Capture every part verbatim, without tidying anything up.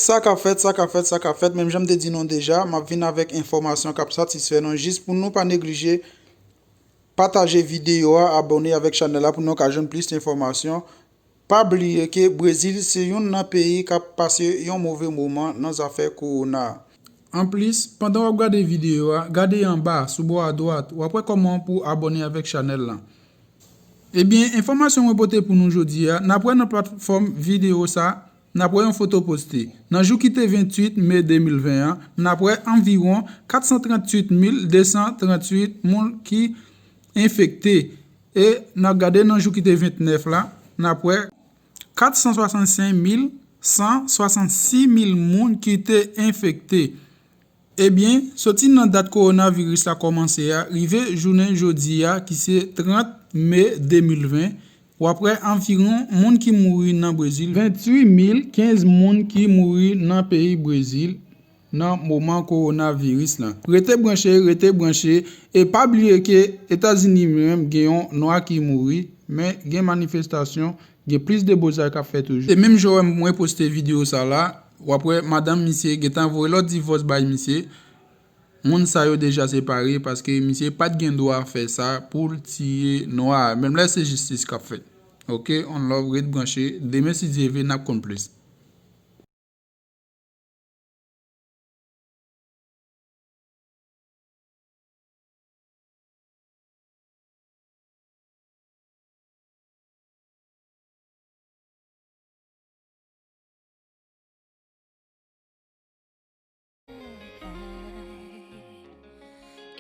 Sa k ap fèt, sa k ap fèt, sa k ap fèt, menm jan m te di nou deja, m ap vin avèk enfòmasyon k ap satisfè nou jis pou nou pa neglije pataje videyo a, abòne avèk chanèl la pou nou ka jwenn plis enfòmasyon. Pa bliye ke Brezil se youn nan peyi k ap pase yon move moman nan zafè kowona. Anplis, pandan w ap gade videyo a, gade anba, sou bò adwat, w ap wè kòman pou abòne avèk chanèl lan. Ebyen, enfòmasyon mwen pote pou nou jodi a, n ap wè nan platfòm videyo sa, n ap wè yon foto poste. Nan jou ki te venntuit me de mil ven an, n ap wè anviwon kat san tranntuit mil de san tranntuit moun ki enfekte. E n ap gade nan jou ki te ventnèf la, n ap wè kat san swasannsenk mil san swasannsis moun ki te enfekte. Ebyen, soti nan dat kowonaviris la kòmanse a, rive jounen jodi a, ki se trant me de mil ven, w ap wè anviwon moun ki mouri nan Brezil, venntuit mil kenz moun ki mouri nan peyi Brezil nan moman kowonaviris lan. Rete branche, rete branche, e pa bliye ke Etazini menm gen yon nwa ki mouri, men gen manifestasyon, gen plis debouzay k ap fèt toujou. E menm jan w wè mwen poste videyo sa la, w ap wè madanm misye gentan voye lòt divòs bay misye. Moun sa yo deja separe paske misye pa t gen dwa fè sa pou l tiye nwa a. Menm lè se jistis k ap fèt. Oke, on love, ret branche. Demen, si Dye vle, n ap konn plis.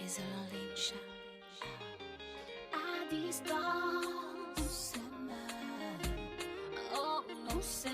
Is a lonely shot. À distance, doucement. Oh, non, c'est